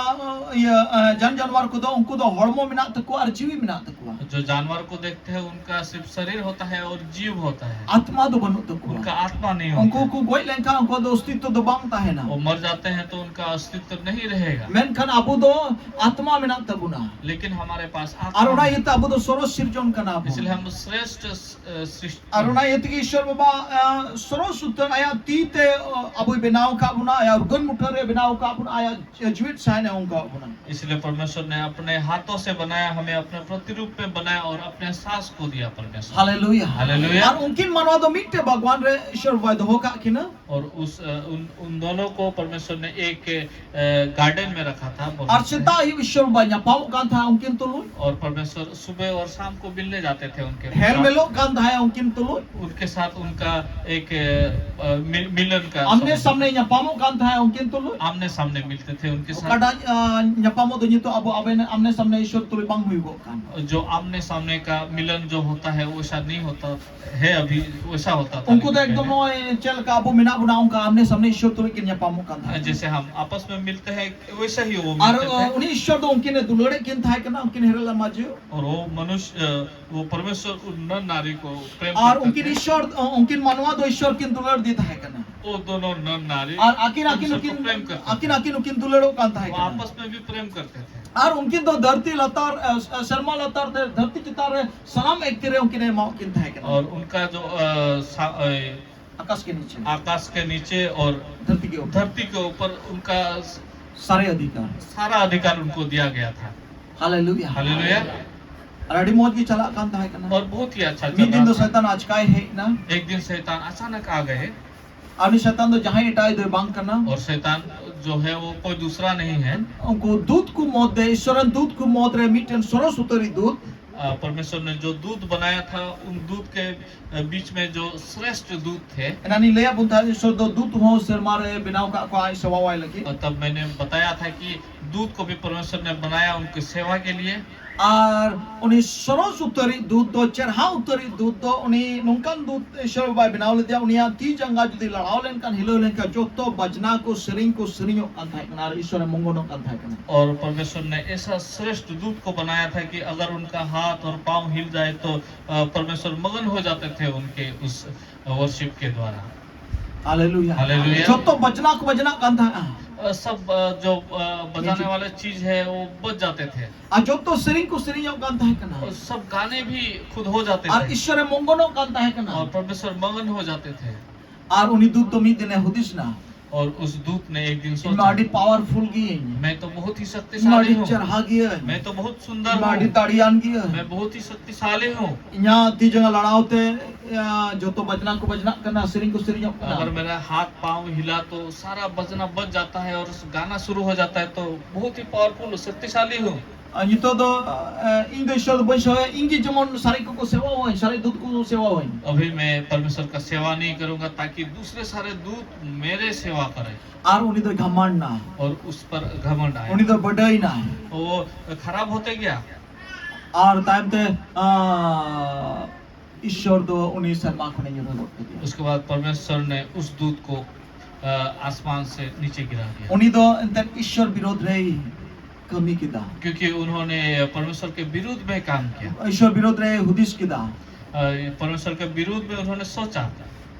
ᱤᱭᱟᱹ ᱟ, ᱡᱟᱱ ᱡᱟᱱᱣᱟᱨ ᱠᱚᱫᱚ ᱩᱱᱠᱩ ᱫᱚ ᱦᱚᱲᱢᱚ ᱢᱮᱱᱟᱜ ᱛᱟᱠᱚᱣᱟ ᱟᱨ ᱡᱤᱣᱤ ᱢᱮᱱᱟᱜ ᱛᱟᱠᱚᱣᱟ᱾ जो जानवर को देखते हैं, उनका सिर्फ शरीर होता है और जीव होता है। ᱟᱛᱢᱟ ᱫᱚ ᱵᱟᱹᱱᱩᱜ ᱛᱟᱠᱚᱣᱟ᱾ उनका आत्मा नहीं ᱩᱱᱠᱩ होता। ᱠᱚ ᱜᱚᱡ ᱞᱮᱱᱠᱷᱟᱱ ᱩᱱᱠᱩᱣᱟᱜ ᱫᱚ ᱚᱥᱛᱤᱛᱛᱚ ᱫᱚ ᱵᱟᱝ ᱛᱟᱦᱮᱱᱟ᱾ वो मर जाते हैं तो उनका अस्तित्व नहीं रहेगा। ᱢᱮᱱᱠᱷᱟᱱ ᱟᱵᱚ ᱫᱚ ᱟᱛᱢᱟ ᱢᱮᱱᱟᱜ ᱛᱟᱵᱚᱱᱟ᱾ लेकिन हमारे पास ᱟᱨ आत्मा ᱚᱱᱟ है। ᱤᱭᱟᱹᱛᱮ ᱟᱵᱚ ᱫᱚ ᱥᱚᱨᱚᱥ ᱥᱤᱨᱡᱚᱱ ᱠᱟᱱᱟ ᱵᱚᱱ᱾ इसलिए हम श्रेष्ठ अ, सृष्टि ᱟᱨ ᱚᱱᱟ ᱤᱭᱟᱹ ᱛᱮᱜᱮ ᱤᱥᱚᱨ ᱵᱟᱵᱟ ᱟ, ᱥᱚᱨᱚᱥ ᱩᱛᱟᱹᱨ ᱟᱭᱟᱜ ᱛᱤ ᱛᱮ ᱟ, ᱟᱵᱚᱭ ᱵᱮᱱᱟᱣ ᱟᱠᱟᱫ ᱵᱚᱱᱟ, ᱟᱭᱟᱜ ᱩᱨᱜᱟᱹᱱ ᱢᱩᱴᱷᱟᱹᱱ ᱨᱮ ᱵᱮᱱᱟᱣ ᱟᱠᱟᱫ ᱵᱚᱱᱟ, ᱟᱭᱟᱜ ᱡᱤᱣᱤᱫ ᱥᱟᱦᱮᱱ ᱮ ᱮᱢ ᱟᱠᱟᱫ ᱵᱚᱱᱟ᱾ इसलिए परमेश्वर ने अपने हाथों से बनाया, हमें अपने प्रतिरूप में बनाया और अपने सांस को दिया परमेश्वर। ᱦᱟᱞᱮᱞᱩᱭᱟ᱾ ᱦᱟᱞᱮᱞᱩᱭᱟ᱾ ᱟᱨ ᱩᱱᱠᱤᱱ ᱢᱟᱱᱣᱟ ᱫᱚ ᱢᱤᱫᱴᱮᱡ ᱵᱟᱜᱽᱣᱟᱱ ᱨᱮ ᱤᱥᱚᱨ ᱵᱟᱵᱟᱭ ᱫᱚᱦᱚ ᱠᱟᱜ ᱠᱤᱱᱟ᱾ और उस अ, उन उन दोनों को परमेश्वर ने एक अ, गार्डन में रखा था। ᱟᱨ ᱥᱮᱛᱟᱜ ᱟᱹᱭᱩᱵ ᱤᱥᱚᱨ ᱵᱟᱵᱟᱭ ᱧᱟᱯᱟᱢᱚᱜ ᱠᱟᱱ ᱛᱟᱦᱮᱸᱫ ᱩᱱᱠᱤᱱ ᱛᱩᱞᱩᱡ᱾ और परमेश्वर सुबह और शाम को मिलने जाते थे उनके ᱦᱮᱞ साथ। ᱢᱮᱞᱚᱜ ᱠᱟᱱ ᱛᱟᱦᱮᱸᱫ ᱩᱱᱠᱤᱱ ᱛᱩᱞᱩᱡ᱾ उनके साथ उनका एक अ, मि- मिलन का ᱟᱢᱱᱮ समय। ᱥᱟᱢᱱᱮ ᱧᱟᱯᱟᱢᱚᱜ ᱠᱟᱱ ᱛᱟᱦᱮᱸᱫ ᱩᱱᱠᱤᱱ ᱛᱩᱞᱩᱡ᱾ आमने सामने मिलते थे उनके साथ। ᱚᱠᱟᱴᱟᱜ ᱟ, ᱧᱟᱯᱟᱢᱚᱜ ᱫᱚ ᱱᱤᱛᱚᱜ ᱟᱵᱚ ᱟᱵᱮᱱ ᱟᱢᱱᱮ ᱥᱟᱢᱱᱮ ᱤᱥᱚᱨ ᱛᱩᱞᱩᱡ ᱵᱟᱝ ᱦᱩᱭᱩᱜᱚᱜ ᱠᱟᱱ᱾ जो आमने सामने का मिलन जो होता है, वैसा नहीं होता है अभी, वैसा होता था। ᱩᱱᱠᱩ ᱫᱚ लेकिन ᱮᱠᱫᱚᱢ पहले ᱱᱚᱜᱼᱚᱭ ᱪᱮᱫ ᱞᱮᱠᱟ ᱟᱵᱚ ᱢᱮᱱᱟᱜ ᱵᱚᱱᱟ ᱚᱱᱠᱟ ᱟᱢᱱᱮ ᱥᱟᱢᱱᱮ ᱤᱥᱚᱨ ᱛᱩᱞᱩᱡ ᱠᱤᱱ ᱧᱟᱯᱟᱢᱚᱜ ᱠᱟᱱ ᱛᱟᱦᱮᱸᱫ᱾ जैसे हम आपस में मिलते हैं, वैसा ही वो ᱟᱨ मिलते थे। ᱩᱱᱤ ᱤᱥᱚᱨ ᱫᱚ ᱩᱱᱠᱤᱱ ᱮ ᱫᱩᱞᱟᱹᱲᱮᱫ ᱠᱤᱱ ᱛᱟᱦᱮᱸ ᱠᱟᱱᱟ, ᱩᱱᱠᱤᱱ ᱦᱮᱨᱮᱞ ᱢᱟᱡᱷᱤ᱾ और वो मनुष्य, वो परमेश्वर उन नर नारी को प्रेम ᱟᱨ करते ᱩᱱᱠᱤᱱ थे। ᱤᱥᱚᱨ ᱩᱱᱠᱤᱱ ᱢᱟᱱᱣᱟ ᱫᱚ ᱤᱥᱚᱨ ᱠᱤᱱ ᱫᱩᱞᱟᱹᱲ ᱫᱤ ᱛᱟᱦᱮᱸ ᱠᱟᱱᱟ᱾ वो दोनों नर नारी ᱟᱨ ᱟᱹᱠᱤᱱ ᱟᱹᱠᱤᱱ परमेश्वर को ᱩᱱᱠᱤᱱ प्रेम करते ᱟᱹᱠᱤᱱ थे। ᱟᱹᱠᱤᱱ ᱩᱱᱠᱤᱱ ᱫᱩᱞᱟᱹᱲᱚᱜ ᱠᱟᱱ ᱛᱟᱦᱮᱸ वो ᱠᱟᱱᱟ᱾ आपस में भी प्रेम करते थे। ᱟᱨ ᱩᱱᱠᱤᱱ ᱫᱚ ᱫᱷᱟᱹᱨᱛᱤ ᱞᱟᱛᱟᱨ ᱟ, ᱥᱮᱨᱢᱟ ᱞᱟᱛᱟᱨ ᱛᱮ ᱫᱷᱟᱹᱨᱛᱤ ᱪᱮᱛᱟᱱ ᱨᱮ ᱥᱟᱱᱟᱢ ᱮᱠᱛᱤ ᱨᱮ ᱩᱱᱠᱤᱱ ᱮᱢᱟᱣᱟᱫ ᱠᱤᱱ ᱛᱟᱦᱮᱸ ᱠᱟᱱᱟ᱾ और उनका जो अ, सा- अ, ᱟᱠᱟᱥ ᱠᱮ ᱱᱤᱪᱮ आकाश के नीचे और ᱫᱷᱟᱹᱨᱛᱤ ᱜᱮ ᱩᱯᱚᱨ᱾ धरती के ऊपर उनका ᱥᱟᱨᱮ ᱚᱫᱷᱤᱠᱟᱨ᱾ सारा अधिकार उनको दिया गया था। ᱦᱟᱞᱮᱞᱩᱭᱟ᱾ हालेलुया। ᱟᱨ ᱟᱹᱰᱤ ᱢᱚᱡᱽ ᱜᱮ ᱪᱟᱞᱟᱜ ᱠᱟᱱ ᱛᱟᱦᱮᱸ ᱠᱟᱱᱟ᱾ और बहुत ही अच्छा ᱢᱤᱫ चल ᱫᱤᱱ ᱫᱚ रहा था। ᱥᱟᱭᱛᱟᱱ ᱟᱪᱠᱟᱭ ᱦᱮᱡ ᱮᱱᱟ᱾ एक दिन शैतान अचानक आ गए। ᱟᱨ ᱩᱱᱤ ᱥᱟᱭᱛᱟᱱ ᱫᱚ ᱡᱟᱦᱟᱸᱭ ᱮᱴᱟᱜ ᱫᱚᱭ ᱵᱟᱝ ᱠᱟᱱᱟ᱾ और शैतान जो है वो कोई दूसरा नहीं है। ᱩᱱᱠᱩ ᱫᱩᱛ ᱠᱚ ᱢᱚᱫᱽᱫᱷᱮ, ᱤᱥᱚᱨ ᱨᱮᱱ ᱫᱩᱛ ᱠᱚ ᱢᱚᱫᱽᱫᱷᱮ ᱨᱮ ᱢᱤᱫᱴᱮᱱ ᱥᱚᱨᱚᱥ ᱩᱛᱟᱹᱨᱤ ᱫᱩᱛ᱾ अ, परमेश्वर ने जो दूत बनाया था, उन दूत के अ, बीच में जो श्रेष्ठ दूत थे। ᱮᱱᱟᱱᱤᱧ ᱞᱟᱹᱭᱟᱫ ᱵᱚᱱ ᱛᱟᱦᱮᱸᱫ, ᱤᱥᱚᱨ ᱫᱚ ᱫᱩᱛ ᱦᱚᱸ ᱥᱮᱨᱢᱟ ᱨᱮ ᱵᱮᱱᱟᱣ ᱠᱟᱜ ᱠᱚᱣᱟ ᱟᱡ ᱥᱮᱵᱟᱣᱟᱭ ᱞᱟᱹᱜᱤᱫ᱾ और तब मैंने बताया था कि दूत को भी परमेश्वर ने बनाया उनकी सेवा के लिए। ᱟᱨ ᱩᱱᱤ ᱥᱚᱨᱚᱥ ᱩᱛᱟᱹᱨᱤᱡ ᱫᱩᱛ ᱫᱚ, ᱪᱮᱨᱦᱟ ᱩᱛᱟᱹᱨᱤᱡ ᱫᱩᱛ ᱫᱚ, ᱩᱱᱤ ᱱᱚᱝᱠᱟᱱ ᱫᱩᱛ ᱤᱥᱚᱨ ᱵᱟᱭ ᱵᱮᱱᱟᱣ ᱞᱮᱫᱮᱭᱟ᱾ ᱩᱱᱤᱭᱟᱜ ᱛᱤ ᱡᱟᱸᱜᱟ ᱡᱩᱫᱤ ᱞᱟᱲᱟᱣ ᱞᱮᱱᱠᱷᱟᱱ, ᱦᱤᱞᱟᱹᱣ ᱞᱮᱱᱠᱷᱟᱱ, ᱡᱚᱛᱚ ᱵᱟᱡᱽᱱᱟ ᱠᱚ, ᱥᱮᱨᱮᱧ ᱠᱚ ᱥᱮᱨᱮᱧᱚᱜ ᱠᱟᱱ ᱛᱟᱦᱮᱸ ᱠᱟᱱᱟ ᱟᱨ ᱤᱥᱚᱨᱮ ᱢᱚᱝᱜᱚᱱᱚᱜ ᱠᱟᱱ ᱛᱟᱦᱮᱸ ᱠᱟᱱᱟ᱾ और परमेश्वर ने ऐसा श्रेष्ठ दूत को बनाया था कि अगर उनका हाथ और पाँव हिल जाए तो परमेश्वर मगन हो जाते थे उनके उस वर्शिप के द्वारा। ᱦᱟᱞᱮᱞᱩᱭᱟ᱾ ᱦᱟᱞᱮᱞᱩᱭᱟ᱾ ᱡᱚᱛᱚ ᱵᱟᱡᱽᱱᱟ ᱠᱚ ᱵᱟᱡᱽᱱᱟᱜ ᱠᱟᱱ ᱛᱟᱦᱮᱸᱜᱼᱟ᱾ सब जो बजाने वाले चीज है वो बज जाते थे। ᱟᱨ ᱡᱚᱛᱚ ᱥᱮᱨᱮᱧ ᱠᱚ ᱥᱮᱨᱮᱧᱚᱜ ᱠᱟᱱ ᱛᱟᱦᱮᱸ ᱠᱟᱱᱟ᱾ और सब गाने भी खुद हो जाते ᱟᱨ थे। ᱤᱥᱚᱨᱮ ᱢᱚᱝᱜᱚᱱᱚᱜ ᱠᱟᱱ ᱛᱟᱦᱮᱸ ᱠᱟᱱᱟ᱾ और परमेश्वर मगन हो जाते थे। ᱟᱨ ᱩᱱᱤ ᱫᱩᱛ ᱫᱚ ᱢᱤᱫ ᱫᱤᱱᱮ ᱦᱩᱫᱤᱥ ᱱᱟ, और उस दूत ने एक दिन ᱤᱧ ᱢᱟ ᱟᱹᱰᱤ सोचा, ᱯᱟᱣᱟᱨᱯᱷᱩᱞ ᱜᱤᱭᱟᱹᱧ, मैं तो बहुत ही ᱤᱧ ᱢᱟ ᱟᱹᱰᱤ शक्तिशाली हूँ, ᱪᱮᱨᱦᱟ ᱜᱤᱭᱟᱹᱧ, मैं तो बहुत ᱤᱧ सुंदर ᱢᱟ ᱟᱹᱰᱤ हूँ, ᱫᱟᱲᱮᱭᱟᱱ ᱜᱤᱭᱟᱹᱧ᱾ मैं बहुत ही शक्तिशाली हूँ। ᱤᱧᱟᱹᱜ ᱛᱤ ᱡᱟᱸᱜᱟ ᱞᱟᱲᱟᱣ ᱛᱮ ᱟ, ᱡᱚᱛᱚ ᱵᱟᱡᱽᱱᱟ ᱠᱚ ᱵᱟᱡᱽᱱᱟᱜ ᱠᱟᱱᱟ, ᱥᱮᱨᱮᱧ ᱠᱚ ᱥᱮᱨᱮᱧᱚᱜ ᱠᱟᱱᱟ᱾ अगर मेरा हाथ पाँव हिला तो सारा बजना बज जाता है और गाना शुरू हो जाता है, तो बहुत ही पावरफुल शक्तिशाली हूँ। ᱟᱨ ᱱᱤᱛᱚᱜ ᱫᱚ ᱟ, ᱤᱧ ᱫᱚ ᱤᱥᱚᱨ ᱫᱚ ᱵᱟᱹᱧ ᱥᱮᱵᱟᱭᱟ, ᱤᱧ ᱜᱮ ᱡᱮᱢᱚᱱ ᱥᱟᱨᱮᱡ ᱠᱚᱠᱚ ᱥᱮᱵᱟᱣᱟᱹᱧ, ᱥᱟᱨᱮᱡ ᱫᱩᱛ ᱠᱚ ᱥᱮᱵᱟᱣᱟᱹᱧ᱾ अभी मैं परमेश्वर का सेवा नहीं करूंगा ताकि दूसरे सारे दूत मेरे सेवा करें। ᱟᱨ ᱩᱱᱤ ᱫᱚᱭ ᱜᱷᱟᱢᱟᱱᱰ ᱱᱟ, और उस पर घमंड आया। ᱩᱱᱤ ᱫᱚ ᱵᱟᱰᱟᱭ ᱱᱟᱭ᱾ वो खराब होते गया। ᱟᱨ ᱛᱟᱭᱚᱢ ᱛᱮ ᱟ, ᱤᱥᱚᱨ ᱫᱚ ᱩᱱᱤ ᱥᱮᱨᱢᱟ ᱠᱷᱚᱱᱮ ᱧᱩᱨᱦᱟᱹ ᱜᱚᱫ ᱠᱮᱫᱮᱭᱟ᱾ उसके बाद परमेश्वर ने उस दूत को अ, आसमान से नीचे गिरा दिया। ᱩᱱᱤ ᱫᱚ ᱮᱱᱛᱮᱫ ᱤᱥᱚᱨ ᱵᱤᱨᱳᱫᱷ ᱨᱮᱭ ᱠᱟᱹᱢᱤ ᱠᱮᱫᱟ᱾ क्योंकि उन्होंने परमेश्वर के विरुद्ध में काम किया। ᱤᱥᱚᱨ ᱵᱤᱨᱳᱫᱷ ᱨᱮᱭ ᱦᱩᱫᱤᱥ ᱠᱮᱫᱟ᱾ अ, परमेश्वर के विरुद्ध में उन्होंने सोचा।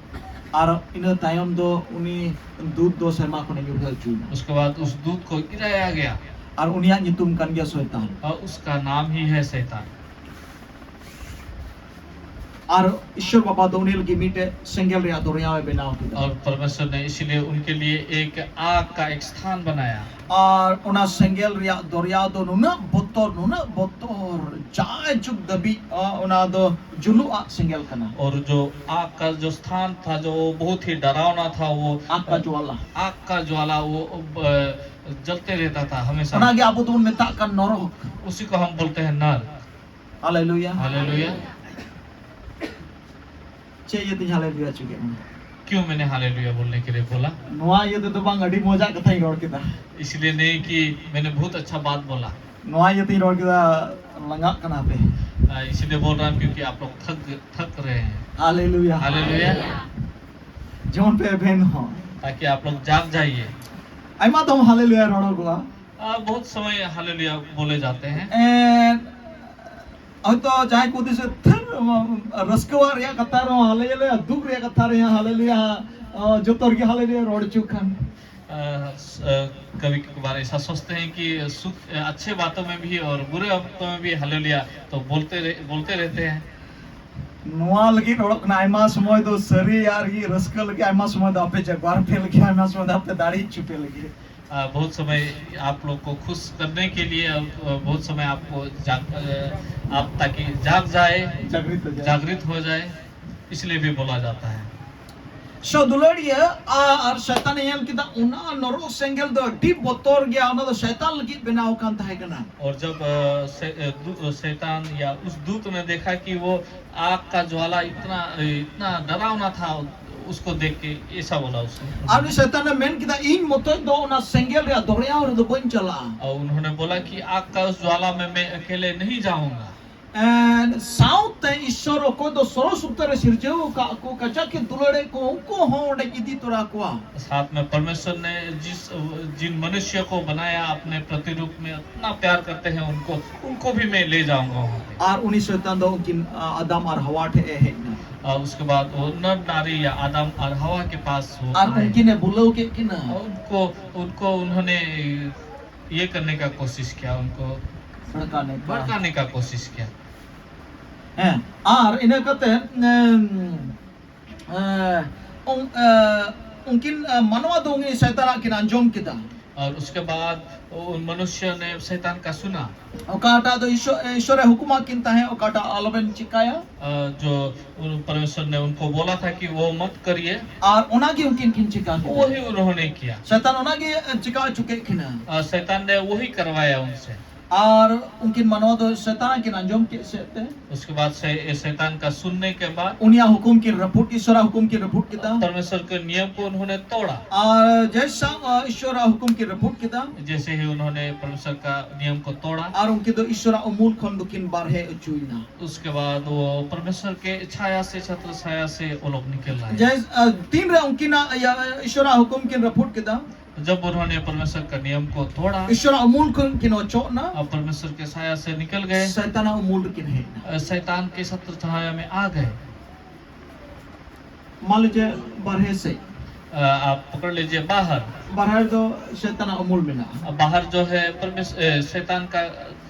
ᱟᱨ ᱤᱱᱟᱹ ᱛᱟᱭᱚᱢ ᱫᱚ ᱩᱱᱤ ᱫᱩᱛ ᱫᱚ ᱥᱮᱨᱢᱟ ᱠᱷᱚᱱᱮ ᱧᱩᱨᱦᱟᱹ ᱦᱚᱪᱚᱭᱮᱱᱟ᱾ उसके बाद उस दूत को गिराया गया। ᱟᱨ ᱩᱱᱤᱭᱟᱜ ᱧᱩᱛᱩᱢ ᱠᱟᱱ ᱜᱮᱭᱟ ᱥᱚᱭᱛᱟᱱ᱾ और उसका नाम ही है शैतान। ᱟᱨ ᱤᱥᱚᱨ ᱵᱟᱵᱟ ᱫᱚ ᱩᱱᱤ ᱞᱟᱹᱜᱤᱫ ᱢᱤᱫᱴᱮᱡ ᱥᱮᱸᱜᱮᱞ ᱨᱮᱭᱟᱜ ᱫᱚᱨᱭᱟᱭ ᱵᱮᱱᱟᱣ ᱠᱮᱫᱟ᱾ और परमेश्वर ने इसीलिए उनके लिए एक आग का एक स्थान बनाया। ᱟᱨ ᱚᱱᱟ ᱥᱮᱸᱜᱮᱞ ᱨᱮᱭᱟᱜ ᱫᱚᱨᱭᱟ ᱫᱚ ᱱᱩᱱᱟᱹᱜ ᱵᱚᱛᱚᱨ, ᱱᱩᱱᱟᱹᱜ ᱵᱚᱛᱚᱨ, ᱡᱟᱭ ᱡᱩᱜᱽ ᱫᱷᱟᱹᱵᱤᱡ, ᱟ, ᱚᱱᱟ ᱫᱚ ᱡᱩᱞᱩᱜ ᱟᱜ ᱥᱮᱸᱜᱮᱞ ᱠᱟᱱᱟ᱾ और जो आग का जो स्थान था, जो वो बहुत ही डरावना था, वो ᱟᱜ ᱠᱟ ᱡᱩᱣᱟᱞᱟ᱾ आग का ज्वाला, वो अ, जलते रहता था हमेशा। ᱚᱱᱟᱜᱮ ᱟᱵᱚ ᱫᱚᱵᱚᱱ ᱢᱮᱛᱟᱜ ᱠᱟᱱ ᱱᱚᱨᱚᱠ᱾ उसी को हम बोलते हैं नर। ᱦᱟᱞᱮᱞᱩᱭᱟ᱾ हालेलुया। ᱪᱮᱫ ᱤᱭᱟᱹᱛᱮᱧ ᱦᱟᱞᱮᱞᱩᱭᱟ ᱦᱚᱪᱚ ᱠᱮᱫ ᱵᱚᱱᱟ? क्यों मैंने हालेलुया बोलने के लिए बोला? ᱱᱚᱣᱟ ᱤᱭᱟᱹ ᱛᱮᱫᱚ ᱵᱟᱝ, ᱟᱹᱰᱤ ᱢᱚᱡᱟᱜ ᱠᱟᱛᱷᱟᱧ ᱨᱚᱲ ᱠᱮᱫᱟ᱾ इसलिए नहीं कि मैंने बहुत अच्छा बात बोला। ᱱᱚᱣᱟ ᱤᱭᱟᱹ ᱛᱮᱧ ᱨᱚᱲ ᱠᱮᱫᱟ, ᱞᱟᱸᱜᱟᱜ ᱠᱟᱱᱟ ᱯᱮ᱾ आ, इसलिए बोल रहा हूँ क्योंकि आप लोग थक थक रहे हैं। हालेलुया। हालेलुया। ᱡᱮᱢᱚᱱ ᱯᱮ ᱮᱵᱷᱮᱱ ᱦᱚᱸ। ताकि आप लोग जाग जाइए। ᱟᱭᱢᱟ ᱫᱚᱢ ᱦᱟᱞᱮᱞᱩᱭᱟ ᱨᱚᱲᱚᱜᱚᱜᱼᱟ। आ, बहुत समय हालेलुया बोले जाते हैं। And ᱦᱚᱭᱛᱚ ᱡᱟᱦᱟᱸᱭ ᱠᱚ ᱦᱩᱫᱤᱥ ᱛᱷᱟᱹᱨ, ᱨᱟᱹᱥᱠᱟᱹᱣᱟᱜ ᱨᱮᱭᱟᱜ ᱠᱟᱛᱷᱟ ᱨᱮᱦᱚᱸ ᱦᱟᱞᱮᱞᱩᱭᱟ, ᱫᱩᱠ ᱨᱮᱭᱟᱜ ᱠᱟᱛᱷᱟ ᱨᱮᱦᱚᱸ ᱦᱟᱞᱮᱞᱩᱭᱟ, ᱡᱚᱛᱚ ᱨᱮᱜᱮ ᱦᱟᱞᱮᱞᱩᱭᱟ ᱨᱚᱲ ᱦᱚᱪᱚ ᱠᱷᱟᱱ। अ, स- अ, कभी कभार ऐसा सोचते हैं कि सुख अच्छे बातों में भी और बुरे बातों में भी हालेलुया तो बोलते रह, बोलते रहते हैं। ᱱᱚᱣᱟ ᱞᱟᱹᱜᱤᱫ ᱨᱚᱲᱚᱜ ᱠᱟᱱᱟ, ᱟᱭᱢᱟ ᱥᱚᱢᱚᱭ ᱫᱚ ᱥᱟᱹᱨᱤ ᱟᱨ ᱜᱮ ᱨᱟᱹᱥᱠᱟᱹ ᱞᱟᱹᱜᱤᱫ, ᱟᱭᱢᱟ ᱥᱚᱢᱚᱭ ᱫᱚ ᱟᱯᱮ ᱡᱟᱜᱽᱣᱟᱨ ᱯᱮ ᱞᱟᱹᱜᱤᱫ, ᱟᱭᱢᱟ ᱥᱚᱢᱚᱭ ᱫᱚ ᱟᱯᱮ ᱫᱟᱲᱮ ᱦᱚᱪᱚ ᱯᱮ ᱞᱟᱹᱜᱤᱫ। आ, बहुत समय आप लोग को खुश करने के लिए, आ, बहुत समय आपको जाग, आ, आप ताकि जाग जाए, जागृत हो जाए। जागृत हो जाए, इसलिए भी बोला जाता है। So ᱫᱩᱞᱟᱹᱲᱤᱭᱟᱹ, ᱟᱨ ᱥᱮᱛᱟᱱᱮ ᱧᱮᱞ ᱠᱮᱫᱟ, ᱚᱱᱟ ᱱᱚᱨᱚᱠ ᱥᱮᱸᱜᱮᱞ ᱫᱚ ᱟᱹᱰᱤ ᱵᱚᱛᱚᱨ ᱜᱮᱭᱟ, ᱚᱱᱟ ᱫᱚ ᱥᱮᱛᱟᱱ ᱞᱟᱹᱜᱤᱫ ᱵᱮᱱᱟᱣ ᱟᱠᱟᱱ ᱛᱟᱦᱮᱸ ᱠᱟᱱᱟ। और जब, अ, से- अ, दू- अ, शैतान या उस दूत ने देखा कि वो आग का ज्वाला इतना, इतना डरावना था, उसको देख के ऐसा बोला उसने। ᱟᱨ ᱩᱱᱤ ᱥᱮᱛᱟᱱᱮ ᱢᱮᱱ ᱠᱮᱫᱟ, ᱤᱧ ᱢᱚᱛᱚᱡ ᱫᱚ ᱚᱱᱟ ᱥᱮᱸᱜᱮᱞ ᱨᱮᱭᱟᱜ ᱫᱚᱨᱭᱟ ᱨᱮᱫᱚ ᱵᱟᱹᱧ ᱪᱟᱞᱟᱜᱼᱟ। और उन्होंने बोला कि आग का उस ज्वाला में मैं अकेले नहीं जाऊंगा। And ᱥᱟᱶᱛᱮ ᱤᱥᱥᱚᱨ ᱚᱠᱚᱭ ᱫᱚ ᱥᱚᱨᱚᱥ ᱩᱛᱟᱹᱨᱮ ᱥᱤᱨᱡᱟᱹᱣ ᱟᱠᱟᱫ ᱠᱚ, ᱠᱟᱡᱟᱠ ᱮ ᱫᱩᱞᱟᱹᱲᱮᱫ ᱠᱚ, ᱩᱱᱠᱩ ᱦᱚᱸ ᱚᱸᱰᱮᱧ ᱤᱫᱤ ᱛᱚᱨᱟ ᱠᱚᱣᱟ। साथ में परमेश्वर ने जिस, जिन मनुष्य को बनाया अपने प्रतिरूप में, इतना प्यार करते हैं उनको, उनको भी मैं ले जाऊंगा वहां पे। ᱟᱨ ᱩᱱᱤ ᱥᱚᱭᱛᱟᱱ ᱫᱚ ᱩᱱᱠᱤᱱ, ᱟ, ᱟᱫᱟᱢ ᱟᱨ ᱦᱟᱣᱟ ᱴᱷᱮᱱ ᱮ ᱦᱮᱡ ᱮᱱᱟ। और उसके बाद वो नर नारी या आदम और हवा के पास वो ᱟᱨ ᱟᱭ। ᱩᱱᱠᱤᱱ ᱮ ᱵᱩᱞᱟᱹᱣ ᱠᱮᱫ ᱠᱤᱱᱟ। और उनको, उनको उन्होंने ये करने का कोशिश किया, उनको भड़काने का। भड़काने का कोशिश किया। ᱦᱮᱸ, ᱟᱨ ᱤᱱᱟᱹ ᱠᱟᱛᱮ, ᱮᱢ, ᱮ, ᱩᱱ- ᱮ, ᱩᱱᱠᱤᱱ, ᱮ, ᱢᱟᱱᱣᱟ ᱫᱚ ᱩᱱᱤ ᱥᱚᱭᱛᱟᱱᱟᱜ ᱠᱤᱱ ᱟᱸᱡᱚᱢ ᱠᱮᱫᱟ। और उसके बाद उन मनुष्य ने शैतान का सुना। ᱚᱠᱟᱴᱟᱜ ᱫᱚ ᱤᱥᱚᱨ, ᱤᱥᱚᱨᱮ ᱦᱩᱠᱩᱢᱟᱜ ᱠᱤᱱ ᱛᱟᱦᱮᱸ, ᱚᱠᱟᱴᱟᱜ ᱟᱞᱚᱵᱮᱱ ᱪᱤᱠᱟᱭᱟ। अ, जो उन परमेश्वर ने उनको बोला था कि वो मत करिए। ᱟᱨ ᱚᱱᱟᱜᱮ ᱩᱱᱠᱤᱱ ᱠᱤᱱ ᱪᱤᱠᱟ ᱠᱮᱫᱟ। वही उन्होंने किया। ᱥᱚᱭᱛᱟᱱ ᱚᱱᱟᱜᱮ ᱪᱤᱠᱟ ᱦᱚᱪᱚ ᱠᱮᱫ ᱠᱤᱱᱟ। अ, शैतान ने वही करवाया उनसे। ᱟᱨ ᱩᱱᱠᱤᱱ ᱢᱟᱱᱣᱟ ᱫᱚ ᱥᱮᱛᱟᱱ ᱠᱤᱱ ᱟᱸᱡᱚᱢ ᱠᱮᱫ ᱥᱮᱫ ᱛᱮ, उसके बाद से ये शैतान का सुनने के बाद ᱤᱥᱚᱨᱟᱜ ᱦᱩᱠᱩᱢ ᱠᱤᱱ ᱨᱟᱹᱯᱩᱫ ᱠᱮᱫᱟ᱾ परमेश्वर के नियम को उन्होंने तोड़ा। ᱟᱨ ᱡᱮᱥᱟ ᱤᱥᱚᱨᱟᱜ ᱦᱩᱠᱩᱢ ᱠᱤᱱ ᱨᱟᱹᱯᱩᱫ ᱠᱮᱫᱟ᱾ जैसे ही उन्होंने परमेश्वर का नियम को तोड़ा, ᱟᱨ ᱩᱱᱠᱤᱱ ᱫᱚ ᱤᱥᱚᱨᱟᱜ ᱩᱢᱩᱞ ᱠᱷᱚᱱ ᱫᱚᱠᱤᱱ ᱵᱟᱨᱦᱮ ᱚᱪᱚᱭᱮᱱᱟ᱾ उसके बाद वो परमेश्वर के छाया से, छत्र छाया से वो लोग निकल आए। ᱡᱮ, ᱟ, ᱛᱤᱱᱨᱮ ᱩᱱᱠᱤᱱᱟᱜ, ᱤᱭᱟᱹ, ᱤᱥᱚᱨᱟᱜ ᱦᱩᱠᱩᱢ ᱠᱤᱱ ᱨᱟᱹᱯᱩᱫ ᱠᱮᱫᱟ, जब उन्होंने परमेश्वर का नियम को तोड़ा, ᱤᱥᱚᱨᱟᱜ ᱩᱢᱩᱞ ᱠᱷᱚᱱ ᱠᱤᱱ ᱚᱪᱚᱜ ᱮᱱᱟ, ᱟᱨ ᱯᱚᱨᱢᱮᱥᱚᱨ ᱠᱮ ᱥᱟᱭᱟ ᱥᱮ ᱱᱤᱠᱚᱞ ᱜᱮ, ᱥᱟᱭᱛᱟᱱᱟᱜ ᱩᱢᱩᱞ ᱨᱮᱠᱤᱱ ᱦᱮᱡ ᱮᱱᱟ᱾ ᱥᱟᱭᱛᱟᱱ ᱠᱮ ᱥᱟᱛᱨ ᱪᱷᱟᱭᱟ ᱢᱮ ᱟ ᱜᱮ᱾ ᱢᱟᱱ ᱞᱤᱡᱤᱭᱮ ᱵᱟᱨᱦᱮ ᱥᱮ, ᱟᱯ ᱯᱚᱠᱚᱲ ᱞᱤᱡᱤᱭᱮ ᱵᱟᱦᱟᱨ᱾ ᱵᱟᱦᱟᱨ ᱫᱚ ᱥᱟᱭᱛᱟᱱᱟᱜ ᱩᱢᱩᱞ ᱢᱮᱱᱟᱜᱼᱟ᱾ ᱵᱟᱦᱟᱨ ᱡᱚ ᱦᱮ ᱯᱚᱨᱢᱮᱥ-, ᱮ, ᱥᱟᱭᱛᱟᱱ ᱠᱟ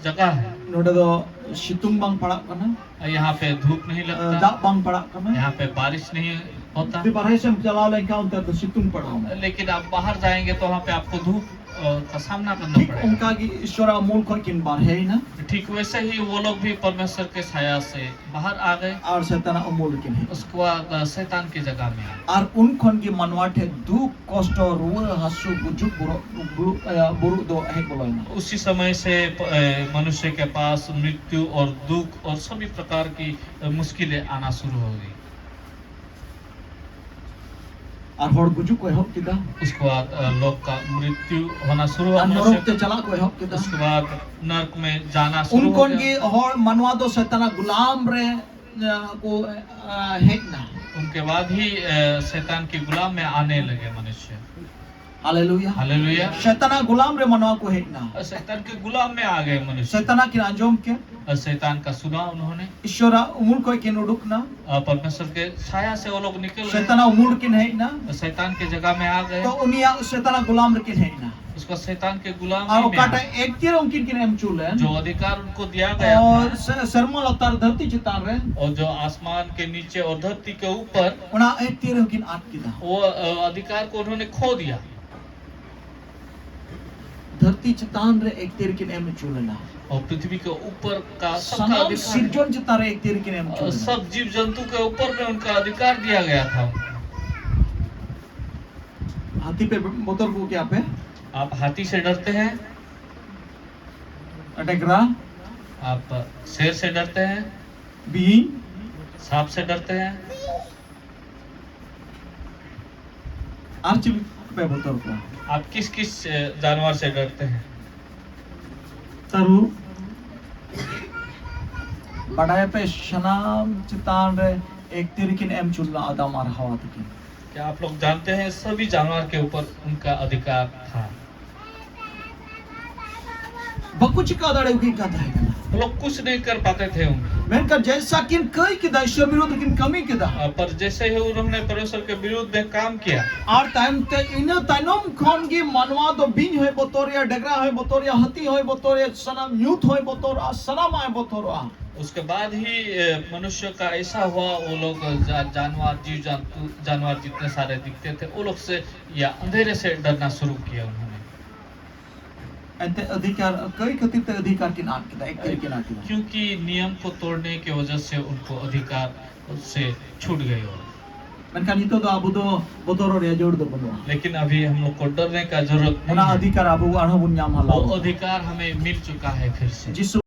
ᱡᱟᱜᱟ ᱦᱮ᱾ ᱱᱚᱰᱮ ᱫᱚ ᱥᱤᱛᱩᱝ ᱵᱟᱝ ᱯᱟᱲᱟᱜ ᱠᱟᱱᱟ᱾ ᱭᱟᱦᱟᱸ ᱯᱮ ᱫᱷᱩᱯ ᱱᱟᱦᱤ ᱞᱟᱜᱛᱟ᱾ ᱫᱟᱜ ᱵᱟᱝ ᱯᱟᱲᱟᱜ ᱠᱟᱱᱟ᱾ ᱭᱟᱦᱟᱸ ᱯᱮ ᱵᱟᱨᱤᱥ ᱱᱟᱦᱤ ᱦᱚᱛᱟ᱾ ᱡᱩᱫᱤ ᱵᱟᱦᱨᱮ ᱥᱮᱫ ᱮᱢ ᱪᱟᱞᱟᱣ ᱞᱮᱱᱠᱷᱟᱱ ᱚᱱᱛᱮ ᱫᱚ ᱥᱤᱛᱩᱝ ᱯᱟᱲᱟᱣ ᱮᱱᱟ᱾ ᱞᱮᱠᱤᱱ ᱟᱯ ᱵᱟᱦᱟᱨ ᱡᱟᱭᱮᱸᱜᱮ ᱛᱚ ᱣᱟᱦᱟᱸ ᱯᱮ ᱟᱯᱠᱚ ᱫᱷᱩᱯ, ᱟ, ᱠᱟ ᱥᱟᱢᱱᱟ ᱠᱟᱨᱱᱟ ᱯᱟᱲᱮᱜᱟ᱾ ᱴᱷᱤᱠ ᱚᱱᱠᱟ ᱜᱮ ᱤᱥᱚᱨᱟᱜ ᱩᱢᱩᱞ ᱠᱷᱚᱱ ᱠᱤᱱ ᱵᱟᱨᱦᱮᱭᱮᱱᱟ᱾ ᱴᱷᱤᱠ ᱣᱮᱥᱮ ᱦᱤ ᱣᱚ ᱞᱚᱜ ᱵᱷᱤ ᱯᱚᱨᱢᱮᱥᱚᱨ ᱠᱮ ᱥᱟᱭᱟ ᱥᱮ ᱵᱟᱦᱟᱨ ᱟ ᱜᱮ᱾ ᱟᱨ ᱥᱟᱭᱛᱟᱱᱟᱜ ᱩᱢᱩᱞ ᱨᱮᱠᱤᱱ ᱦᱮᱡ ᱮᱱᱟ᱾ ᱩᱥᱠᱮ ᱵᱟᱫ, ᱟ, ᱥᱟᱭᱛᱟᱱ ᱠᱮ ᱡᱟᱜᱟ ᱢᱮ ᱟ ᱜᱮ᱾ ᱟᱨ ᱩᱱ ᱠᱷᱚᱱ ᱜᱮ ᱢᱟᱱᱣᱟ ᱴᱷᱮᱱ ᱫᱩᱠ ᱠᱚᱥᱴᱚ, ᱨᱩᱣᱟᱹ ᱦᱟᱹᱥᱩ, ᱜᱩᱡᱩᱜ ᱵᱩᱨᱩᱜ, ᱵᱩᱨᱩᱜ, ᱮ, ᱵᱩᱨᱩᱜ ᱫᱚ ᱦᱮᱡ ᱵᱚᱞᱚᱭᱮᱱᱟ᱾ ᱩᱥᱤ ᱥᱚᱢᱚᱭ ᱥᱮ, ᱮ, ᱢᱚᱱᱩᱥᱭᱚ ᱠᱮ ᱯᱟᱥ ᱢᱨᱤᱛᱭᱩ ᱚᱨ ᱫᱩᱠ ᱚᱨ ᱥᱚᱵᱷᱤ ᱯᱨᱚᱠᱟᱨ ᱠᱤ, ᱮ, ᱢᱩᱥᱠᱤᱞᱮ ᱟᱱᱟ ᱥᱩᱨᱩ ᱦᱳ ᱜᱟᱭᱤ᱾ ᱟᱨ ᱦᱚᱲ ᱜᱩᱡᱩᱜ ᱠᱚ ᱮᱦᱚᱵ ᱠᱮᱫᱟ᱾ ᱩᱥᱠᱮ ᱵᱟᱫ, ᱮ, ᱞᱳᱜ ᱠᱟ ᱢᱨᱤᱛᱭᱩ ᱦᱳᱱᱟ ᱥᱩᱨᱩ ᱦᱳᱜᱟ᱾ ᱟᱨ ᱱᱚᱨᱚᱠ ᱛᱮ ᱪᱟᱞᱟᱜ ᱠᱚ ᱮᱦᱚᱵ ᱠᱮᱫᱟ᱾ ᱩᱥᱠᱮ ᱵᱟᱫ ᱱᱚᱨᱚᱠ ᱢᱮ ᱡᱟᱱᱟ ᱥᱩᱨᱩ ᱦᱳ ᱜᱟᱭᱟ᱾ ᱩᱱ ᱠᱷᱚᱱ ᱜᱮ ᱦᱚᱲ ᱢᱟᱱᱣᱟ ᱫᱚ ᱥᱟᱭᱛᱟᱱᱟᱜ ᱜᱩᱞᱟᱢ ᱨᱮ ᱮ, ᱠᱚ, ᱮ, ᱦᱮᱡ ᱮᱱᱟ᱾ ᱩᱱᱠᱮ ᱵᱟᱫ ᱦᱤ, ᱮ, ᱥᱟᱭᱛᱟᱱ ᱠᱮ ᱜᱩᱞᱟᱢ ᱢᱮ ᱟᱱᱮ ᱞᱟᱜᱮ ᱢᱟᱱᱩᱥᱭᱚ᱾ ᱦᱟᱞᱮᱞᱩᱭᱟ᱾ ᱦᱟᱞᱮᱞᱩᱭᱟ᱾ ᱥᱟᱭᱛᱟᱱᱟᱜ ᱜᱩᱞᱟᱢ ᱨᱮ ᱢᱟᱱᱣᱟ ᱠᱚ ᱦᱮᱡ ᱮᱱᱟ᱾ ᱥᱟᱭᱛᱟᱱ ᱠᱮ ᱜᱩᱞᱟᱢ ᱢᱮ ᱟ ᱜᱟᱭᱮ ᱢᱟᱱᱩᱥᱭᱚ᱾ ᱥᱟᱭᱛᱟᱱᱟᱜ ᱠᱤᱱ ᱟᱸᱡᱚᱢ ᱠᱮᱫ᱾ ᱥᱟᱭᱛᱟᱱ ᱠᱟ ᱥᱩᱱᱟ ᱩᱱᱦᱚᱱᱮ᱾ ᱤᱥᱚᱨᱟᱜ ᱩᱢᱩᱞ ᱠᱷᱚᱱ ᱠᱤᱱ ᱩᱰᱩᱠ ᱮᱱᱟ᱾ ᱯᱚᱨᱢᱮᱥᱚᱨ ᱠᱮ ᱥᱟᱭᱟ ᱥᱮ ᱣᱚ ᱞᱚᱜ ᱱᱤᱠᱚᱞ ᱜᱟᱭᱮ᱾ ᱥᱟᱭᱛᱟᱱᱟᱜ ᱩᱢᱩᱞ ᱨᱮᱠᱤᱱ ᱦᱮᱡ ᱮᱱᱟ᱾ ᱥᱟᱭᱛᱟᱱ ᱠᱮ ᱡᱟᱜᱟ ᱢᱮ ᱟ ᱜᱟᱭᱮ᱾ ᱛᱚ ᱩᱱᱤᱭᱟᱜ ᱥᱟᱭᱛᱟᱱᱟᱜ ᱜᱩᱞᱟᱢ ᱨᱮᱠᱤᱱ ᱦᱮᱡ ᱮᱱᱟ᱾ ᱩᱥᱠᱟ ᱥᱟᱭᱛᱟᱱ ᱠᱮ ᱜᱩᱞᱟᱢ ᱟᱨ ᱚᱠᱟᱴᱟᱜ ᱮᱠᱛᱤᱭᱟᱨ ᱩᱱᱠᱤᱱ ᱠᱤᱱ ᱮᱢ ᱦᱚᱪᱚ ᱞᱮᱱ, ᱡᱚ ᱚᱫᱷᱤᱠᱟᱨ ᱩᱱᱠᱳ ᱫᱤᱭᱟ ᱜᱟᱭᱟ ᱛᱷᱟ, ᱥᱮᱨᱢᱟ ᱞᱟᱛᱟᱨ ᱫᱷᱟᱹᱨᱛᱤ ᱪᱮᱛᱟᱱ ᱨᱮ, ᱚᱨ ᱡᱚ ᱟᱥᱢᱟᱱ ᱠᱮ ᱱᱤᱪᱮ ᱚᱨ ᱫᱷᱟᱹᱨᱛᱤ ᱠᱮ ᱩᱯᱚᱨ, ᱚᱱᱟ ᱮᱠᱛᱤᱭᱟᱨ ᱩᱱᱠᱤᱱ ᱟᱫ ᱠᱮᱫᱟ᱾ ᱚᱫᱷᱤᱠᱟᱨ ᱠᱳ ᱩᱱᱦᱚᱱᱮ ᱠᱷᱳ ᱫᱤᱭᱟ᱾ ᱫᱷᱟᱹᱨᱛᱤ ᱪᱮᱛᱟᱱ ᱨᱮ ᱮᱠᱛᱤᱭᱟᱨ ᱠᱤᱱ ᱮᱢ ᱦᱚᱪᱚ ᱞᱮᱱᱟ᱾ ᱚᱨ ᱯᱨᱤᱛᱷᱤᱵᱤ ᱠᱮ ᱩᱯᱚᱨ ᱠᱟ ᱥᱟᱱᱟᱢ ᱥᱤᱨᱡᱚᱱ ᱪᱮᱛᱟᱱ ᱨᱮ ᱮᱠᱛᱤᱭᱟᱨ ᱠᱤᱱ ᱮᱢ ᱦᱚᱪᱚ ᱞᱮᱱᱟ᱾ ᱥᱚᱵ ᱡᱤᱵ ᱡᱚᱱᱛᱩ ᱠᱮ ᱩᱯᱚᱨ ᱢᱮ ᱩᱱᱠᱟ ᱚᱫᱷᱤᱠᱟᱨ ᱫᱤᱭᱟ ᱜᱟᱭᱟ ᱛᱷᱟ᱾ ᱦᱟᱹᱛᱤ ᱯᱮ ᱵᱚᱛᱚᱨ ᱠᱚ ᱜᱮᱭᱟ ᱯᱮ? ᱟᱯ ᱦᱟᱹᱛᱤ ᱥᱮ ᱰᱚᱨᱛᱮ ᱦᱮᱸ? ᱰᱮᱜᱽᱨᱟ᱾ आप शेर से डरते हैं? ᱵᱤᱧ᱾ सांप से डरते हैं? ᱟᱨ ᱪᱤᱞᱤ ᱯᱮ ᱵᱚᱛᱚᱨ ᱠᱚᱣᱟ? आप किस किस अ, जानवर से डरते हैं? ᱛᱟᱹᱨᱩᱵ᱾ ᱵᱟᱰᱟᱭᱟᱯᱮ, ᱥᱟᱱᱟᱢ ᱪᱮᱛᱟᱱ ᱨᱮ ᱮᱠᱛᱤᱨ ᱠᱤᱱ ᱮᱢ ᱪᱩᱞ ᱞᱮᱫᱟ ᱟᱫᱟᱢ ᱟᱨ ᱦᱟᱣᱟ ᱛᱟᱹᱠᱤᱱ᱾ क्या आप लोग जानते हैं, सभी जानवर के ऊपर उनका अधिकार था? ᱵᱟᱠᱚ ᱪᱤᱠᱟ ᱫᱟᱲᱮᱭᱟᱠᱤᱱ ᱠᱟᱱ ᱛᱟᱦᱮᱸ ᱠᱟᱱᱟ᱾ वो लोग कुछ नहीं कर पाते थे उनका। ᱢᱮᱱᱠᱷᱟᱱ ᱡᱮᱭᱥᱟ ᱠᱤᱱ ᱠᱟᱹᱭ ᱠᱮᱫᱟ, ᱤᱥᱚᱨ ᱵᱤᱨᱩᱫᱷ ᱠᱤᱱ ᱠᱟᱹᱢᱤ ᱠᱮᱫᱟ᱾ अ, पर जैसे ही उन्होंने परमेश्वर के विरुद्ध में काम किया, ᱟᱨ ᱛᱟᱭᱚᱢ ᱛᱮ, ᱤᱱᱟᱹ ᱛᱟᱭᱱᱚᱢ ᱠᱷᱚᱱ ᱜᱮ ᱢᱟᱱᱣᱟ ᱫᱚ ᱵᱤᱧ ᱦᱚᱸᱭ ᱵᱚᱛᱚᱨᱮᱭᱟ, ᱰᱮᱜᱽᱨᱟ ᱦᱚᱸᱭ ᱵᱚᱛᱚᱨᱮᱭᱟ, ᱦᱟᱹᱛᱤ ᱦᱚᱸᱭ ᱵᱚᱛᱚᱨᱮᱭᱟ, ᱥᱟᱱᱟᱢ ᱧᱩᱛ ᱦᱚᱸᱭ ᱵᱚᱛᱚᱨᱚᱜᱼᱟ, ᱥᱟᱱᱟᱢᱟᱜ ᱮ ᱵᱚᱛᱚᱨᱚᱜᱼᱟ᱾ उसके बाद ही अ, मनुष्य का ऐसा हुआ, वो लोग जा, जानवर, जीव जंतु, जानवर जितने सारे दिखते थे, वो लोग से या अंधेरे से डरना शुरू किया उन्होंने। ᱮᱱᱛᱮ ᱚᱫᱷᱤᱠᱟᱨ, ᱠᱟᱹᱭ ᱠᱷᱟᱹᱛᱤᱨ ᱛᱮ ᱚᱫᱷᱤᱠᱟᱨ ᱠᱤᱱ ᱟᱫ ᱠᱮᱫᱟ, ᱮᱠᱛᱤᱨ ᱠᱤᱱ ᱟᱫ ᱠᱮᱫᱟ᱾ क्योंकि नियम को तोड़ने की वजह से उनको अधिकार से छूट गए। और ᱢᱮᱱᱠᱷᱟᱱ ᱱᱤᱛᱚᱜ ᱫᱚ ᱟᱵᱚ ᱫᱚ ᱵᱚᱛᱚᱨᱚᱜ ᱨᱮᱭᱟᱜ ᱡᱟᱹᱨᱩᱲ ᱫᱚ ᱵᱟᱹᱱᱩᱜᱼᱟ᱾ लेकिन अभी हम लोग को डरने का जरूरत ᱚᱱᱟ नहीं है। ᱚᱫᱷᱤᱠᱟᱨ ᱟᱵᱚ ᱟᱨᱦᱚᱸ ᱵᱚᱱ ᱧᱟᱢᱟ᱾ वो अधिकार हमें मिल चुका है फिर से। ᱡᱤᱥᱩ